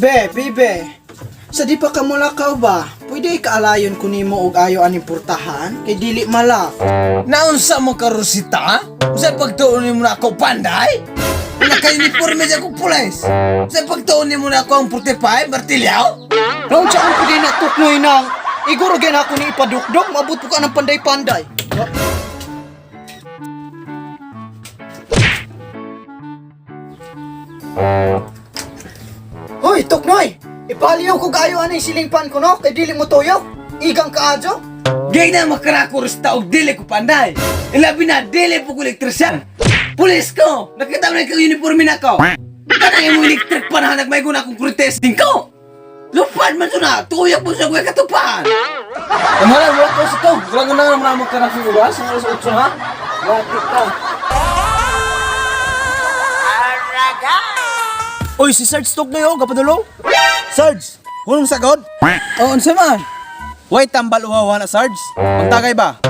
Be, bibe. Sa di pa ka mulakaw ba? Pwede ikaalayon ko nimo og ayo aning purtahan kay dili malak. Naunsa mo ka, Rosita? Sa pagtuon nimo na ako panday? Wala ka uniforme sa akong pulis. Sa pagtuon nimo na ako ang 45, martilyaw? Naunsa ang pwede na tuknoy nang iguro gyud ako ni ipadukdok, maabot po ka ng panday-panday. Hoy, tuknoy! Ipaliw ko kayo aning silingpan ko no, kay dili mo tuyok. Igang kaadyo. Gay na makarako, Rosita, og dili ko panday. Ilabi na, dili po ko elektrisyan. Pulis ko! Nakita mo na ikaw uniforme na ako. Kanang imong electric pan hanag may guna akong kurtesting ko! Lupad man to na! Tuyak mo sa kuya katupan! Tama lang, wala ko sa to. Wala ko na nga naman magkarang oras. Ang alas 8 ha? Bakit ka? Oy, si Sarge Tugnoy oh, gapadulong. Sarge, hunong sagod. Oo, unsa man? Way tambal uhaw na Sarge. Pagtagay ba?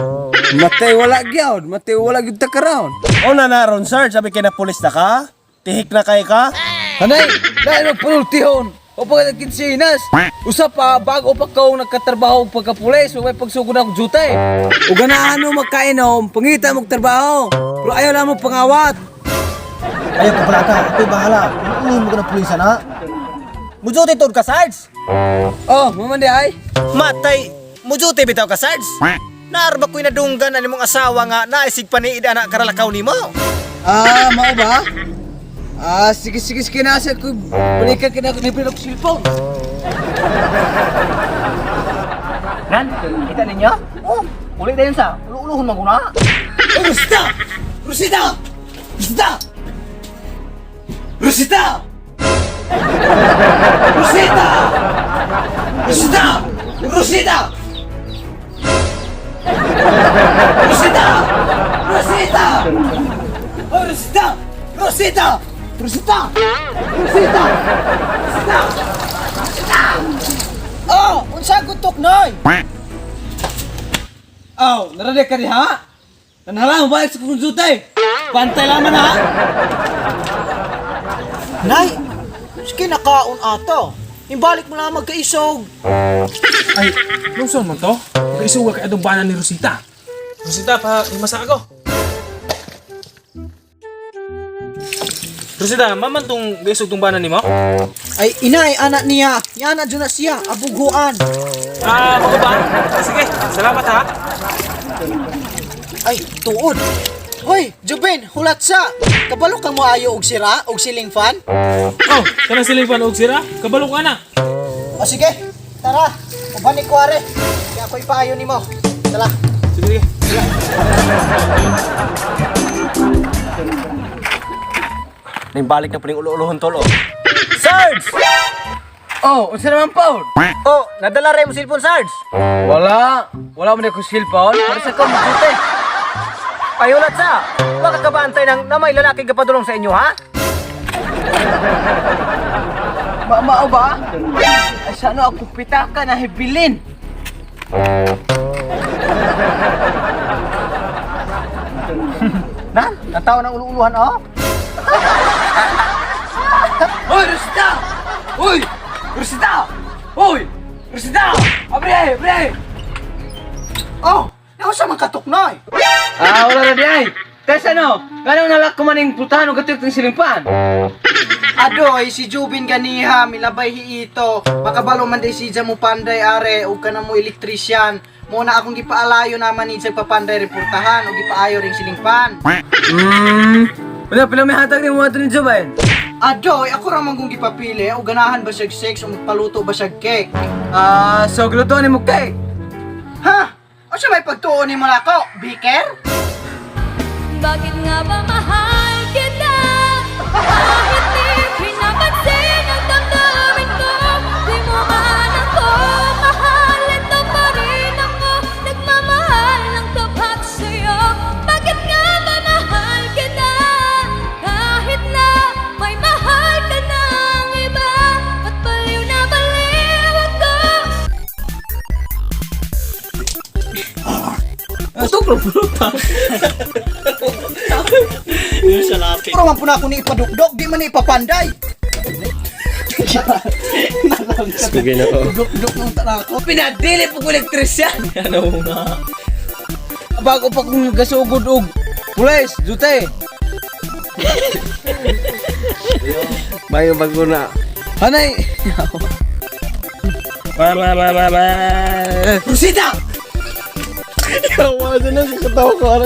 Matay wala gyud, matay wala gyud ta karon. Una na ron Sarge, sabi kay na pulis na ka? Tihik na kay ka? Hanay, dahil magpanultihon. O pag nagkinsinas. Usa pa, bago pa kong nagkatrabaho og pagkapulis, o may pagsugod akong jutay. O ganahan mo magkainom, pangita mo trabaho. Pero ayaw lang mo pangawat. Ayaw ko pala ka, ako'y bahala. Unuhin mo ka ng pulis na. Mujuti tod ka Sarge. Oh, mamandi ay. Matay, mujuti bitaw ka Sarge. Naarba ko'y nadunggan ani mong asawa nga naisig paniid ana karalakaw nimo. Ah, mao ba? Ah, sige sige sige na sa ko. Balikan ka na ako nipil ako cellphone. Nan, kita ninyo? Oh, ulit dayon sa ulo-ulohon man guna. Oh, Rosita! Rosita! Rosita! Rosita! Rosita! Rosita! Rosita! Rosita! Rosita! Oh, Rosita! Rosita! Rosita! Rosita! Rosita! Oh, unsa gud tuknoy? Oh, narade ka diha? Nanhala mo balik sa kong jutay. Pantay laman ha. Nay, sige nakaon ato. Imbalik mo na magkaisog. Ay, lungson man to. Kaisuga kay atong bana ni Rosita. Rosita, pa himasa ako. Rosita, maman tong gaisog tong bana nimo? Ay, inay, anak niya. Yana dyan na siya, abuguan. Ah, mao ba? Sige, salamat ha. Ay, tuod. Hoy, Jubin, hulat sa. Kabalo ka mo ayo og sira, og siling fan? Oh, kanang silingpan og sira, kabalo ka na. O sige, tara. Uban ni kuware. Kaya ako'y paayo nimo. Tara. Sige, sige. Nimbalik na pa ning ulo-ulohon tol oh. Sarge! Oh, unsa naman Paul? Oh, nadala rin mo cellphone Sarge. Wala. Wala man ako cellphone. Para sa kong jutay. Ay, ulat sa! Baka kabaantay ng na may lalaki kapadulong sa inyo, ha? Mao ba? Ay, sana ako pitaka na hibilin. Nan, natawa ng uluuluhan, oh. Hoy, Rosita! Hoy! Rosita! Hoy! Rosita! Abre! Abre! Oh, ako sa mga katuknoy. Ah, wala na di ay. Kasi ano, ganang nalak ko maning putahan o katuyok ng silimpan. Adoy, si Jubin ganiha, milabay hiito. Makabalo man day siya mo panday are, ug kana mo elektrisyan. Muna akong gipaalayo naman ni sa papanday reportahan ug gipaayo ring silingpan. Wala, pila may hatag ni mga ni Jubain. Adoy, ako ra man kong gipapili og ganahan ba siya sex o magpaluto ba siya cake. Ah, so gluto ni mo cake. Ha? O siya may pagtuon ni mo nako, biker? Bakit nga ba mahal kita? Kahit di pinapansin ang damdamin ko. Di mo man ako mahal, ito pa rin ako. Nagmamahal ng tapat sa'yo. Bakit nga ba mahal kita? Kahit na may mahal ka ng iba. Ba't baliw na baliw ako? Pero man po na ako ni ipadukdok, di man ni ipapanday. Sige na ko. Duk-duk nung tanako. Pinadili po ko elektrisyan. Ano nga? Bago pa kong gasugod og pulis, jute. Bayo bago na. Hanay. Rosita! Yawa na sa katawa ko.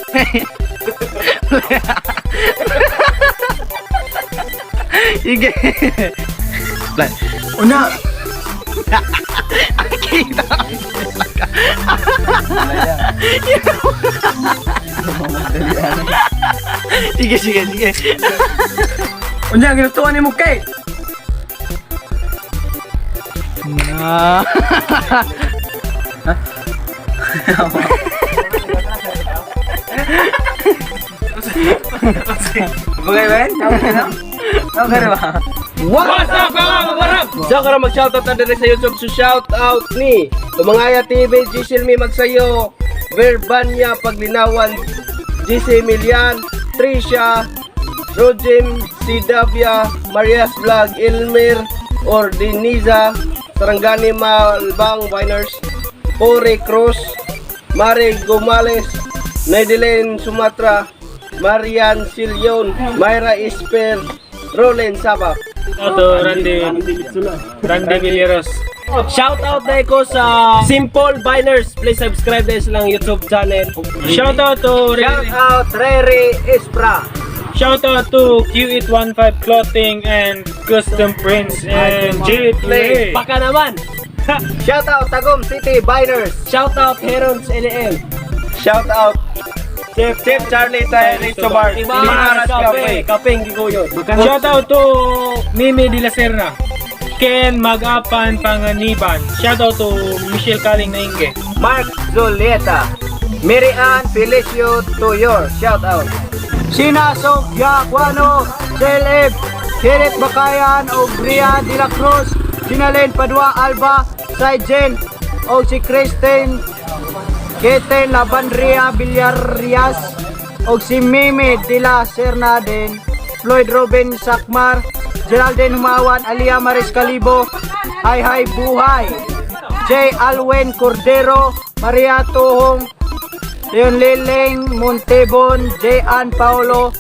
Sige. Una! Kita. Sige, sige, sige. Unya gilutuan nimo cake. Na. Okay, Ben? Okay na? Okay na ba? What's up, mga kabarang? So, karon mag-shoutout na diri sa YouTube. So, shoutout ni Tumangaya TV, Giselle Mi Magsayo, Verbania Paglinawan, GC Milian, Trisha, Rojim, Sidavia, Marias Vlog, Elmer, Ordiniza, Sarangani Malbang Winers, Pore Cruz, Mari Gomales, Nedeline Sumatra, Marian Silion, Myra Isper, Rolen Saba. Ito, Randy. Randy Villeros. Shout out na ko sa Simple Biners. Please subscribe na silang YouTube channel. Shout out to Shout out Rere Espra. Shout out to Q815 Clothing and Custom Prints and J Play. Baka naman. Shout out Tagum City Biners. Shout out Herons LM. Shout out Chef Chef Charlie Tyree Sobar. Imaras Cafe. Kapeng Giguyon. Shout out to Mimi De La Serna. Ken Magapan Panganiban. Shout out to Michelle Kaling Nainge. Mark Zuleta. Mary Ann Felicio Tuyor. Shout out. Sinasog Yakwano, Celeb, Kenneth Bakayan, o Brian De La Cruz, Ginalyn Padua Alba, Saijen, o si Kristen Keten Labandria Villarrias, o si Mimi De La Serna din, Floyd Robin Sakmar, Geraldine Humawan, Alia Maris Calibo, Hay Hay Buhay, J. Alwen Cordero, Maria Tuhong, Leon Liling, Montebon, J. Ann Paolo,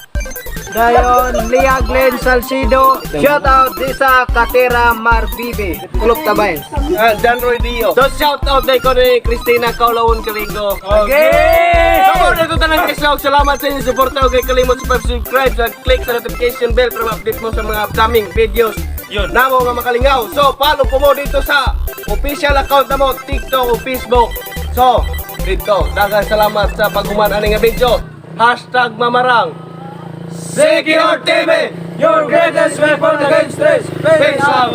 Dayon, Lia Glenn Salcido, Shout out Disa Katera Marbibe. Kulok Tabay. Dan Roy Dio. So shout out na ko ni Christina Kaulawon Kalingo. Okay! So mo na ito tanang guys. Salamat sa inyong suporta. Okay, kalimot sa pag-subscribe at click sa notification bell para ma-update mo sa mga upcoming videos. Yun. Namo nga makalingaw. So follow po mo dito sa official account na mo, TikTok o Facebook. So, dito, daghang salamat sa paghuman ani nga video. #Mamarang. Secure TV, Your greatest weapon against stress. Peace out.